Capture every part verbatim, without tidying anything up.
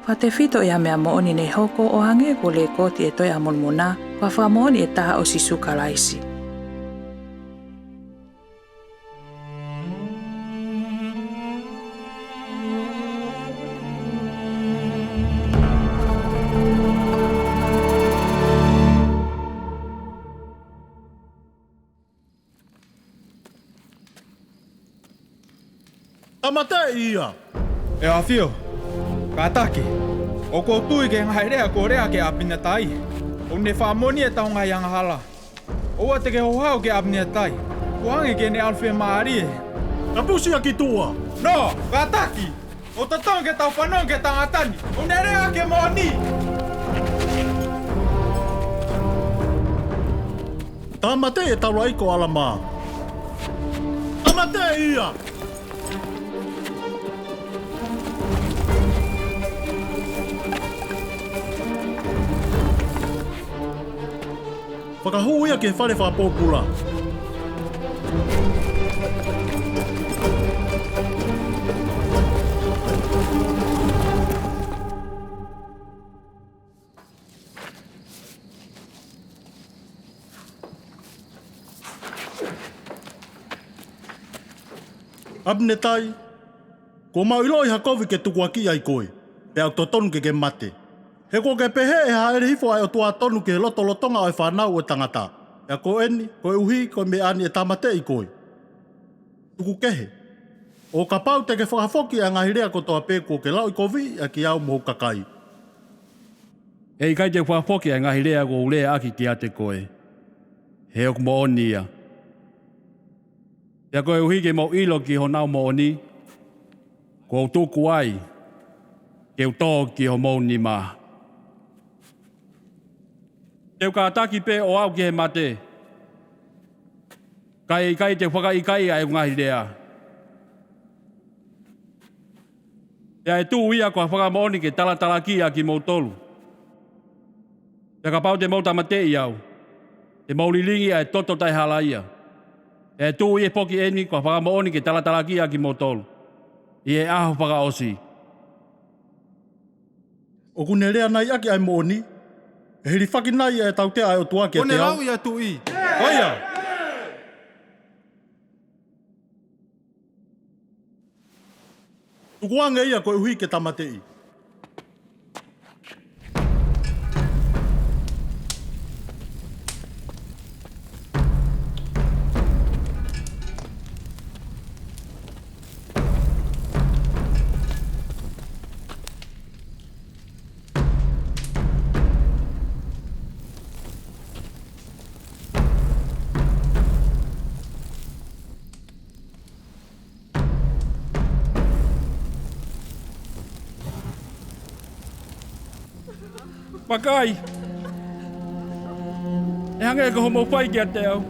Fakatefito ʻi ha meʻa moʻoni naʻe hoko ʻo hangē ko e lekooti ʻi he Tohi ʻa Molomoná, ko ha fakamoʻoni ʻe taha ʻo Sīsū Kalaisi. Tāmateʻi ia! ʻE ʻAfio, kātaki, ʻoku ou tui ki he ngaahi lea kuo lea ʻaki ʻe ʻApinetaí. ʻOkú ne fakamoʻoniʻi ʻetau ngaahi angahalá. ʻOua te ke houhau kia ʻApinetaí, ʻo hangē ko ʻene ʻalu fiemālie. Kapusi ia ki tuʻa! Nō, kātaki! ʻOku totonu ke tau fanongo ki he tangatá ni, ʻokú ne lea ʻaki e moʻoní. Tāmateʻi e taulaʻeiki ko ʻAlamaá. Tāmateʻi ia! Fakahū ia ki he fale fakapōpulá. ʻApinetai, kuo mau ʻiloʻi ha kovi ke tukuakiʻi ai koe, pea ʻoku totonu ke ke mate. He kuó ke pehē ʻe hāʻele hifo ʻa e ʻOtuá tonu ki he lotolotonga ʻo e fānau ʻo e tangatá. Pea ko ʻeni, koeʻuhí ko e meʻá ni ʻe tāmateʻi koe. Tuku kehe, ʻo kapau te ke fakafoki ʻa e ngaahi lea kotoa pē kuó ke lauʻikoviʻi ʻaki au mo hoku kakaí. ʻE ʻikai te u fakafoki ʻa e ngaahi lea kuó u lea ʻaki kiate koé, he ʻoku moʻoni ia. Pea koeʻuhí ke mou ʻilo ki honau moʻoní, kuó u tuku ai ke u tō ki homou nimá. Te u kātaki pē ʻo aʻu ki he maté, ka ʻe ʻikai te u fakaʻikaiʻi ʻa ʻeku ngaahi leá. Pea ʻe tuʻu ia ko ha fakamoʻoni ke talatalaakiʻi ʻa kimoutolu. Pea kapau te mou tāmateʻi au, te mou lilingi ʻa e toto taʻehalaia. Pea ʻe tuʻu ia foki ʻeni ko ha fakamoʻoni ke talatalaakiʻi ʻa kimoutolu ʻi he ʻaho fakaʻosí. ʻOkú ne lea nai ʻaki ʻa e moʻoní? ʻE hilifaki nai ʻa e tautea ʻa e ʻOtuá kiate au? Ko ʻene lau ia, Tuʻi. Ko ia! Tukuange ia koeʻuhí ke tāmateʻi. Vakai, ʻe hangē ko hoʻomou fai kiate aú,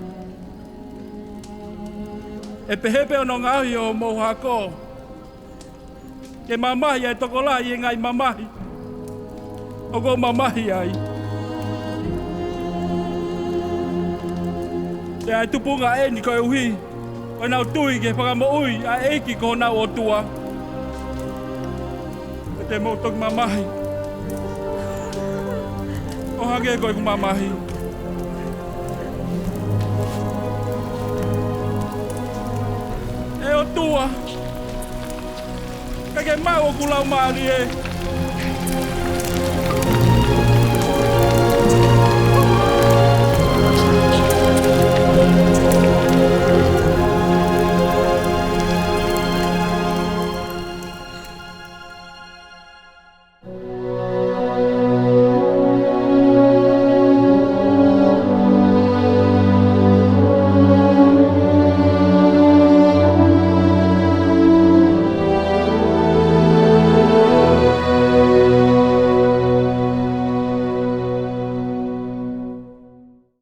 ʻe pehē pē hono ngaohi ʻe homou hakó ke mamahi ʻa e tokolahi ʻi he ngaahi mamahi ʻoku ou mamahi aí. Pea ʻe tupunga ʻeni koeʻuhí ko ʻenau tui ki he Fakamoʻui ʻa e ʻEiki ko honau ʻOtuá. Pea te mou toki mamahi ʻo hangē ko ʻeku mamahí. ʻE ʻOtua, ke ke maʻu hoku laumālié.